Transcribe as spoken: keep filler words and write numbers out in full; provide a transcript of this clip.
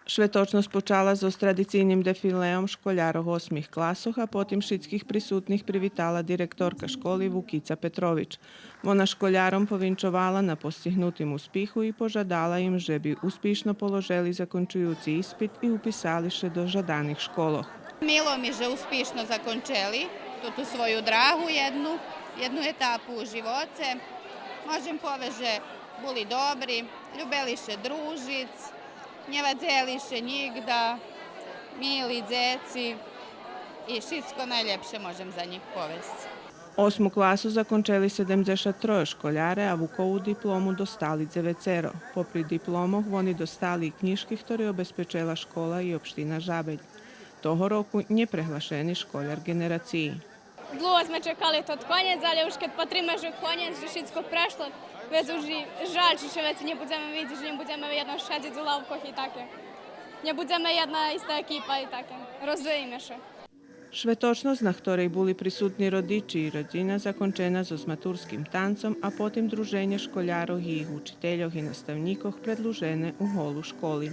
Шветочносц почала зоз традицийним дефилеом школярох осмих класох, а потим шицких присутних привитала директорка школи Вукица Петрович. Вона школяром повинчовала на постигнутим успиху и пожадала им же би успишно положели закончуюци испит и уписали ше до жаданих школох. Мило ми же успишно закончели туту свою драгу єдну, єдну етапу у живоце. Можем повесц же були добри, любели ше дружиц, нє вадзели ше нїґда, мили дзеци и шицко найлєпше можем за нїх повесц. Осму класу закончели седемдзешат троє школяре, а Вукову диплому достали дзевецеро. Попри дипломох, вони достали и кнїжки хтори обезпечела школа и општина Жабель. Того року нє преглашени школяр ґенерациї. Длуго зме чекали тот конєц, але уж кед патриме же конєц, же шицко прешло, вец уж и жаль же ше вецей нє будземе видзиц, же нє будземе єдно шедзиц у лавкох и таке. Нє будземе єдна иста екипа и таке. Роздвоїме ше. Шветочносц, на хторей були присутни родичи и родзина, закончена зоз матурским танцом, а потим друженє школярох и їх учительох и наставнїкох предлужене у голу школи.